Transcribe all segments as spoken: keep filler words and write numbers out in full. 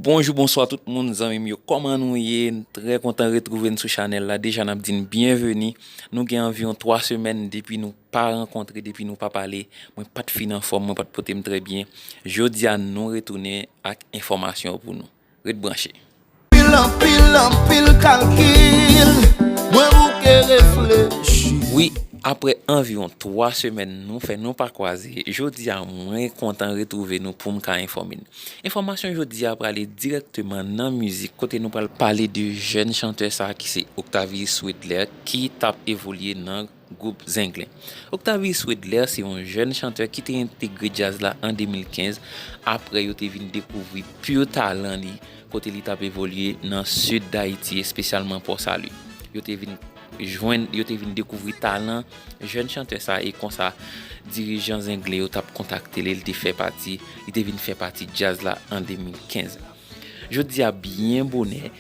Bonjou, bonswa tout moun, zanmi m yo, kòman nou ye? M trè kontan retwouve n sou chanèl la. Deja, n ap di n byenveni. Nou gen anviwon twa semèn depi nou pa rankontre, depi nou pa pale. Mwen pa t fin anfòm, mwen pa t pote m trè byen. Jodi a, nou retounen ak enfòmasyon pou nou. Ret branche. Anpil, anpil, anpil kalkil, mwen bouke reflechi. Wi, apre anviwon twa semèn nou fè nou pa kwaze, jodi a mwen kontan retwouve nou pou m ka enfòme n. Enfòmasyon jodi a prale dirèkteman nan mizik, kote nou pral pale de jèn chantè sa a ki se Octavius Wedler, ki t ap evolye nan gwoup Zenglen. Octavius Wedler se yon jèn chantè ki te entegre djaz la an de mil kenz, apre yo te vin dekouvri pure talan li, kote li t ap evolye nan sid Dayiti, espesyalman Port Salut. Yo te vin jwenn, yo te vin dekouvri talan jèn chantè sa, e konsa, dirijan Zenglen yo t ap kontakte li, li te fè pati, li te vin fè pati djaz la an de mil kenz. Jodi a, byen bonè,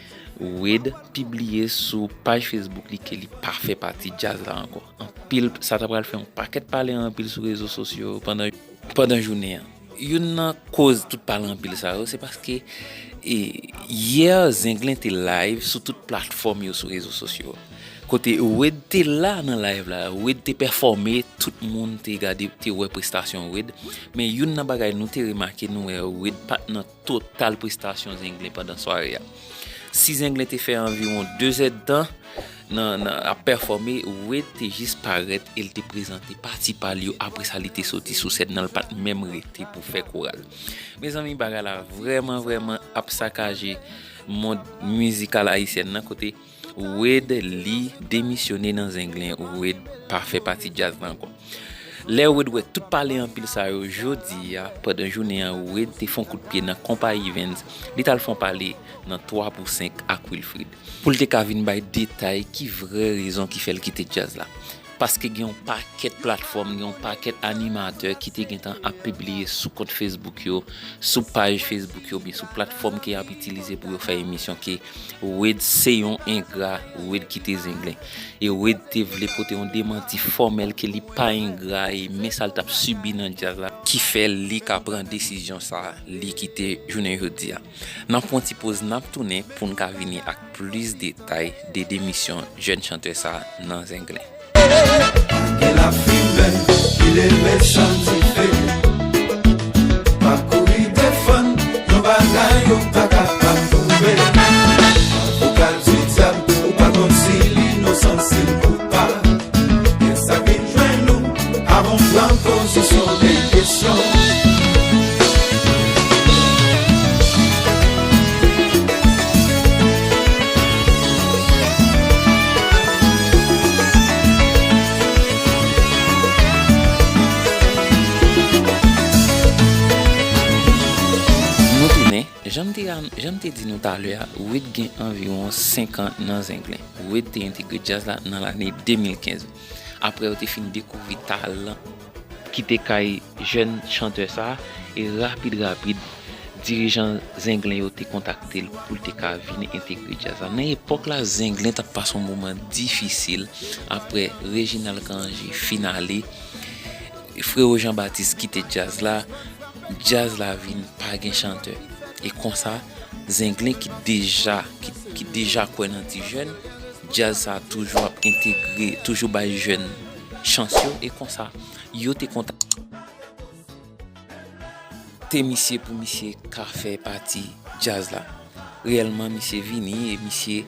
Wade pibliye sou paj Facebook li ke li pa fè pati djaz la ankò. Anpil, sa ta pral fè yon pakèt pale anpil sou rezo sosyo pandan, pandan jounen an. Youn nan koz tout pale anpil sa yo, se paske, e, yè, Zenglen te live sou tout platfòm yo sou rezo sosyo. Kote Wade te la nan live la, Wade te pèfòme, tout moun te gade, te wè prestasyon Wade. Men youn nan bagay nou te remake, nou wè Wade pa t nan total prestasyon Zenglen pandan sware a. Si Zenglen te fè anviwon de zèdtan nan, nan ap pèfòme, Wade te jis parèt e l te prezante pati pa l yo, apre sa li te soti sou sèn nan, l pa t menm rete pou fè koral. Mezanmi, bagay la vrèman, vrèman ap sakaje mond mizikal ayisyèn nan, kote Wade, li demisyone nan Zenglen, Wade pa fè pati djaz la ankò. Lè Wade wè tout pale anpil sa yo, jodi a, pandan jounen an, Wade te fè yon kout pye nan konpa Evans, li t al fè yon pale nan twa pou senk ak Wilfrid, pou l te ka vin bay detay ki vrè rezon ki fè l kite djaz la. Paske gen yon pakèt platfòm, gen yon pakèt animatè ki te gentan ap pibliye sou kont Facebook yo, sou paj Facebook yo, oubyen sou platfòm ke y ap itilize pou yo fè emisyon, ke Wade se yon engra, Wade kite Zenglen. E Wade te vle pote yon demanti fòmèl ke li pa engra, e men sa l t ap sibi nan djaz la, ki fè li ka pran desizyon sa, li kite jounen jodi a. N ap pran ti poz, n ap tounen pou n ka vini ak plis detay de demisyon jèn chantè sa nan Zenglen. Gen lafimen ki leve chan dife. M ap kouri defann yon bagay yo pa kapab pwouve. Avoka di dyab, ou pa konn si l inosan, si l koupab. Men sa vin jwenn nou, avan w pran pozisyon, de kesyon. Nou tounen. Jan m te, jan m te di nou talè a, Wade gen anviwon senk an nan Zenglen. Wade te entegre djaz la nan lane de mil kenz. Apre yo te fin dekouvri talan ki te kay jèn chantè sa, e rapid, rapid, dirijan Zenglen yo te kontakte l pou l te ka vin entegre djaz la. Nan epòk la, Zenglen t ap pase yon moman difisil apre Reginald Cange fin ale, Frero Jean Baptiste kite djaz la, djaz la vin pa gen chantè. E konsa, Zenglen ki deja, ki, ki deja kwè nan ti jèn, djaz sa toujou ap entegre, toujou bay jèn chans yo, e konsa, yo te kontakte misye pou misye ka fè pati djaz la. Reyèlman, misye vini e misye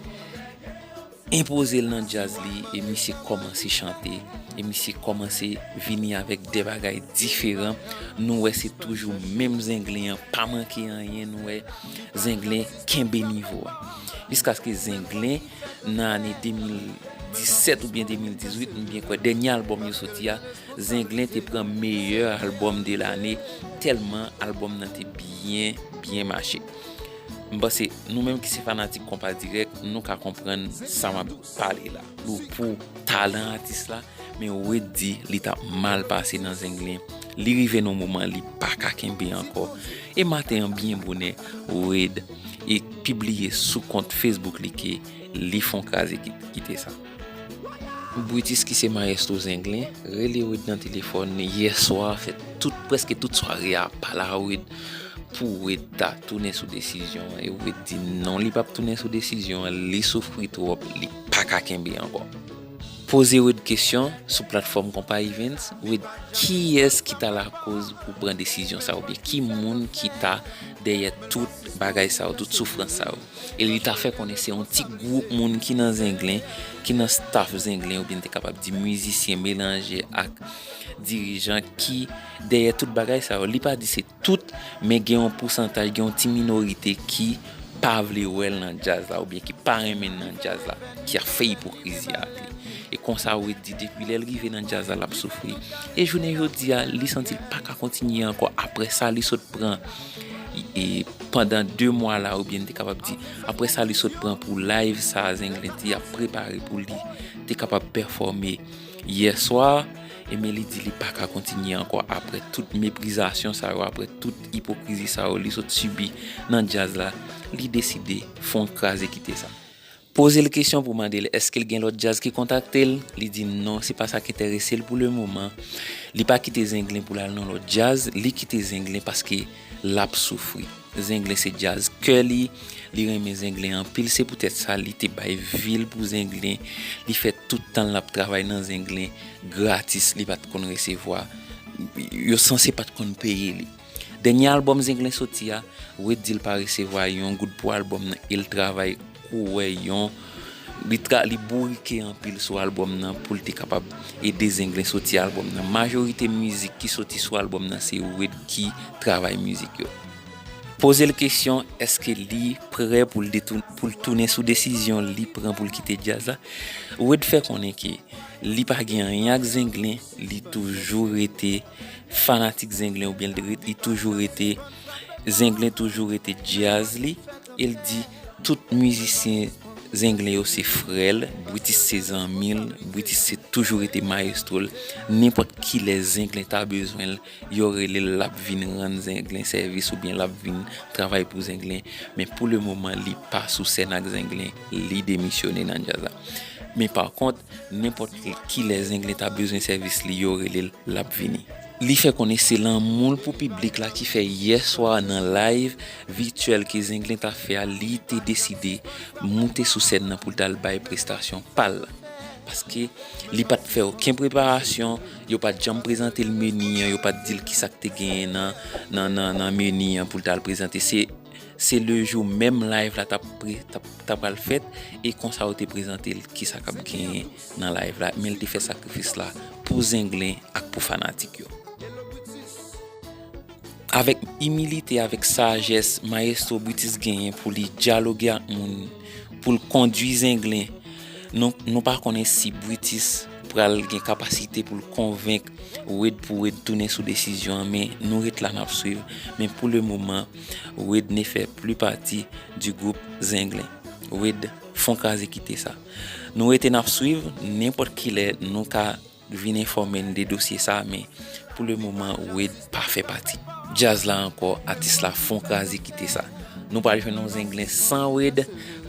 enpoze l nan djaz li, e misye kòmanse chante, e misye kòmanse vini avèk de bagay diferan. Nou wè se toujou menm Zenglen an, pa manke anyen, nou wè Zenglen kenbe nivo a. Jiskaske Zenglen, nan ane de mil disèt oubyen de mil dizuit, m byen kwè, dènye albòm yo soti a, Zenglen te pran meyè albòm de lane, tèlman albòm nan te byen, byen mache. M panse nou menm ki se fanatik Konpa Dirèk, nou ka konprann sa m ap pale la. Pou, pou talan atis la, men Wade di li t ap mal pase nan Zenglen. Li rive nan moman li pa ka kenbe ankò. E maten an byen bonè, Wade e pibliye sou kont Facebook li ke li fè yon kraze ki, kite sa. Brutus ki se mayestwo Zenglen, rele Wade nan telefòn yè swa, fè tout, prèske tout sware a pale a Wade. pou Wade ta tounen sou desizyon an, e Wade di non, li p ap tounen sou desizyon an, li soufri twòp, li pa ka kenbe ankò. Poze Wade kesyon sou platfòm Konpa Events, Wade, kiyès ki ta lakoz pou pran desizyon sa, oubyen ki moun ki ta dèyè tout bagay sa yo, tout soufrans sa yo? E li ta fè konnen se yon ti gwoup moun ki nan Zenglen, ki nan staff Zenglen, oubyen te kapab di mizisyen melanje ak dirijan ki dèyè tout bagay sa yo. Li pa di se tout, men gen yon pousantaj, gen yon ti minorite ki pa vle wè l nan djaz la, oubyen ki pa renmen l nan djaz la, ki ap fè ipokrizi ak li. E konsa Wade di depi lè l rive nan djaz la, l ap soufri. E jounen jodi a, li santi l pa ka kontinye ankò. Apre sa, li sot pran, e, pandan de mwa la, oubyen n te kapab di, apre sa, li sot pran pou live sa Zenglen te ap prepare pou li te kapab pèfòme yè swa, e men li di li pa ka kontinye ankò. Apre tout meprizasyon sa yo, apre tout ipokrizi sa yo li sot sibi nan djaz la, li deside fon kraze kite sa. Poze l kesyon pou mande l èske l gen lòt djaz ki kontakte l. Li di non, se pa sa k enterese l pou le moman. Li pa kite Zenglen pou l al nan lòt djaz, li kite Zenglen paske l ap soufri. Zenglen se djaz kè li, li renmen Zenglen anpil, se poutèt sa li te bay vi l pou Zenglen, li fè tout tan l ap travay nan Zenglen gratis, li pa t konn resevwa, yo sanse pa t konn peye li. Dènye albòm Zenglen soti a, Wade di l pa resevwa yon goud pou albòm nan, e l travay kou wè yon, li tra, li bourike anpil sou albòm nan pou l te kapab ede Zenglen soti albòm nan. Majorite mizik ki soti sou albòm nan se Wade ki travay mizik yo. Poze l kesyon èske li prè pou l detoun, pou l tounen sou desizyon li pran pou l kite djaz la. Wade fè konnen ke li pa gen anyen ak Zenglen, li toujou rete fanatik Zenglen oubyen li, li toujou rete, Zenglen toujou rete djaz li, e l di tout mizisyen Zenglen yo se frè l, Britis se zanmi l, Britis se toujou rete mayestwo l, nenpòt kilè Zenglen ta bezwen l, yo rele l, l ap vin rann Zenglen sèvis oubyen l ap vin travay pou Zenglen, men pou le moman li pa sou sèn ak Zenglen, li demisyone nan djaz la. Men pa kont, nenpòt kilè Zenglen ta bezwen sèvis li, yo rele l, l ap vini. Li fè konnen se lanmou l pou piblik la ki fè yè swa nan live vityèl ke Zenglen ta fè a, li te deside moute sou sèn nan pou l t al bay prestasyon pa l la. Paske li pa t fè okenn preparasyon, yo pa t janm prezante l meni an, yo pa t di l kisa k te genyen nan, nan, nan, nan meni an pou l t al prezante. Se, se le jou menm live la t ap pre, t ap, t ap pral fèt, e konsa yo te prezante l kisa k ap genyen nan live la, men l te fè sakrifis la pou Zenglen ak pou fanatik yo. Avèk imilite, avèk sajès, mayestwo Britis genyen pou li dyaloge ak moun, pou l kondui Zenglen. Nou, nou pa konnen si Britis pral gen kapasite pou l konvenk Wade pou Wade tounen sou desizyon an, men nou ret la n ap swiv. Men pou le moman, Wade ne fait plus partie du groupe Zenglen. Wade fon kraze kite sa. Nou rete n ap swiv, nenpòt kilè nou ka vin enfòme n de dosye sa, men pou le moman, Wade pa fè pati djaz la ankò, atis la fon kraze kite sa. Nou pral jwenn yon Zenglen san Wade,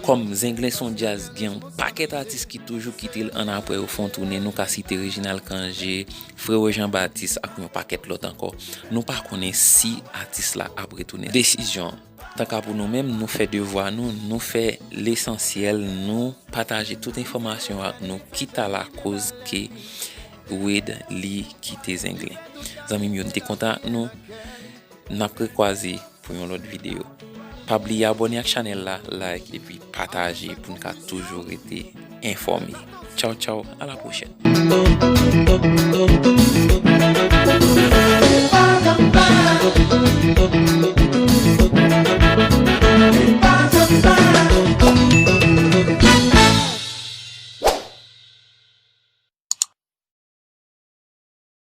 kòm Zenglen se yon djaz, gen yon pakèt atis ki toujou kite l annapre yo fè yon tounen, nou ka site Reginald Cangé, Freo Jean Baptiste ak yon pakèt lòt ankò. Nou pa konnen si atis la ap retounen. Desizyon. Tanka pou nou menm, nou fè devwa nou, nou fè lesansyèl, nou pataje tout enfòmasyon ak nou, kit a lakoz ke Wade li kite Zenglen. Zanmi m yo, m te kontan ak nou. N ap rekwaze pou yon lòt videyo. Pa bliye abòne ak chanèl la, like epi pataje pou n ka toujou rete enfòme. Tchaw, tchaw, a la pwochèn.